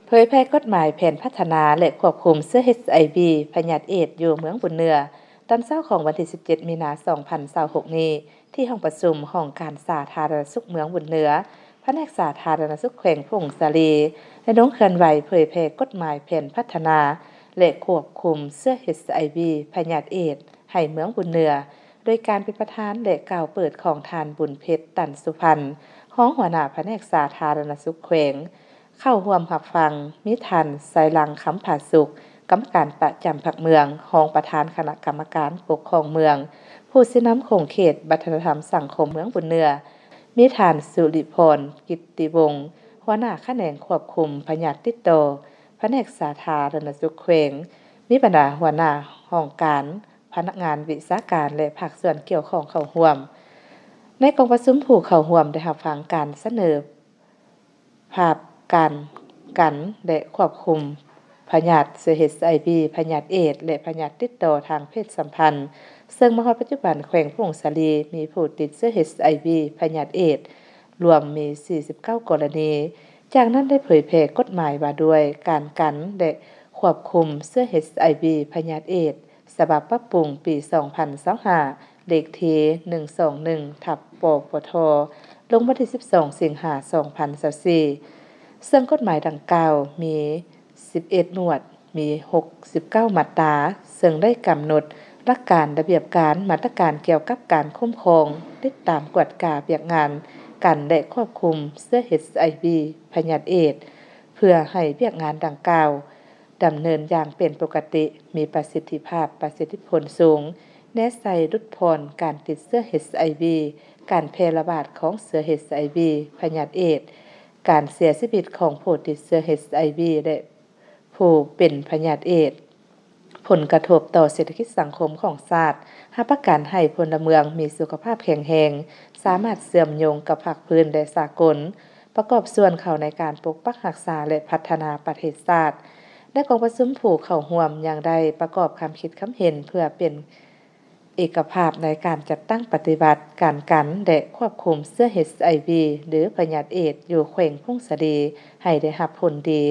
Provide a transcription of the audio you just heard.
ເຜີຍແຜ່ກົດໝາຍແຜນພັດທະນາ ແລະ ຄວບຄຸມເຊື້ອ ເອດສ໌ ພະຍາດເອດສ໌ ຢູ່ເມືອງບຸນເໜືອ ຕອນເຊົ້າຂອງວັນທີສິບເຈັດ ມີນາ ສອງພັນຊາວຫົກນີ້ ທີ່ຫ້ອງປະຊຸມຫ້ອງການສາທາລະນະສຸກເມືອງບຸນເໜືອ, ພະແນກສາທາລະນະສຸກແຂວງຜົ້ງສາລີ ໄດ້ລົງເຄື່ອນໄຫວເຜີຍແຜ່ກົດໝາຍແຜນພັດທະນາ ແລະ ຄວບຄຸມເຊື້ອ ເອດສ໌ ພະຍາດເອດສ໌ ໃຫ້ເມືອງບຸນເໜືອ ໂດຍການເປັນປະທານ ແລະ ກ່າວເປີດຂອງທ່ານ ບຸນເພັດ ຕັນສຸພັນ ຮອງຫົວໜ້າພະແນກສາທາລະນະສຸກແຂວງ. ເຂົ້າຮ່ວມຮັບຟັງມີທ່ານ ໄຊລັງ ຄຳຜາສຸກ ກຳມະການປະຈຳພັກເມືອງ, ຮອງປະທານຄະນະກຳມະການປົກຄອງເມືອງ, ຜູ້ຊີ້ນຳຂົງເຂດວັດທະນະທຳສັງຄົມເມືອງບຸນເໜືອ, ມີທ່ານ ສຸລິພອນ ກິດຕິວົງ ຫົວໜ້າຂະແໜງຄວບຄຸມພະຍາດຕິດຕໍ່ ພະແນກສາທາລະນະສຸກແຂວງ, ມີບັນດາຫົວໜ້າຫ້ອງການ, ພະນັກງານວິຊາການ ແລະ ພາກສ່ວນກ່ຽວຂ້ອງເຂົ້າຮ່ວມ. ໃນກອງປະຊຸມ, ຜູ້ເຂົ້າຮ່ວມໄດ້ຮັບຟັງການສະເໜີ ພາບການກັນ ແລະ ຄວບຄຸມພະຍາດເຊື້ອ ເອດສ໌ ພະຍາດເອດສ໌ ແລະ ພະຍາດຕິດຕໍ່ທາງເພດສຳພັນ, ເຊິ່ງມາຮອດປັດຈຸບັນ ແຂວງຜົ້ງສາລີມີຜູ້ຕິດເຊື້ອ ເອດສ໌ ພະຍາດເອດສ໌ ລວມມີສີ່ສິບເກົ້າກໍລະນີ. ຈາກນັ້ນໄດ້ເຜີຍແຜ່ກົດໝາຍວ່າດ້ວຍການກັນ ແລະ ຄວບຄຸມເຊື້ອ ເອດສ໌ ພະຍາດເອດສ໌ ສະບັບປັບປຸງປີສອງພັນຊາວຫ້າ ເລກທີໜຶ່ງສອງໜຶ່ງ ທັບ ປປທ ລົງວັນທີສິບສອງ ສິງຫາ ສອງພັນຊາວສີ່ ເຊິ່ງກົດໝາຍດັ່ງກ່າວມີສິບເອັດໝວດ, ມີຫົກສິບເກົ້າມາດຕາ, ເຊິ່ງໄດ້ກຳນົດຫຼັກການ, ລະບຽບການ, ມາດຕະການກ່ຽວກັບການຄຸ້ມຄອງ, ຕິດຕາມ, ກວດກາວຽກງານກັນ ແລະ ຄວບຄຸມເຊື້ອ ເອດສ໌ ພະຍາດເອດສ໌ ເພື່ອໃຫ້ວຽກງານດັ່ງກ່າວ ດຳເນີນຢ່າງເປັນປົກກະຕິ, ມີປະສິດທິພາບ, ປະສິດທິຜົນສູງ, ແນໃສ່ຫຼຸດຜ່ອນການຕິດເຊື້ອ ເອດສ໌ ການແຜ່ລະບາດຂອງເຊື້ອ ເອດສ໌ ພະຍາດເອດສ໌, ການເສຍຊີວິດຂອງຜູ້ຕິດເຊື້ອ ເອດສ໌ ແລະ ຜູ້ເປັນພະຍາດເອດສ໌, ຜົນກະທົບຕໍ່ເສດຖະກິດສັງຄົມຂອງຊາດ, ຮັບປະກັນໃຫ້ພົນລະເມືອງມີສຸຂະພາບແຂງແຮງ, ສາມາດເຊື່ອມໂຍງກັບພາກພື້ນ ແລະ ສາກົນ, ປະກອບສ່ວນເຂົ້າໃນການປົກປັກຮັກສາ ແລະ ພັດທະນາປະເທດຊາດ. ໃນກອງປະຊຸມ, ຜູ້ເຂົ້າຮ່ວມຍັງໄດ້ປະກອບຄຳຄິດຄຳເຫັນເພື່ອເປັນເອກະພາບໃນການຈັດຕັ້ງປະຕິບັດການກັນ ແລະ ຄວບຄຸມເຊື້ອ ເອດສ໌ ຫຼື ພະຍາດເອດສ໌ ຢູ່ແຂວງຜົ້ງສາລີ ໃຫ້ໄດ້ຮັບຜົນດີ.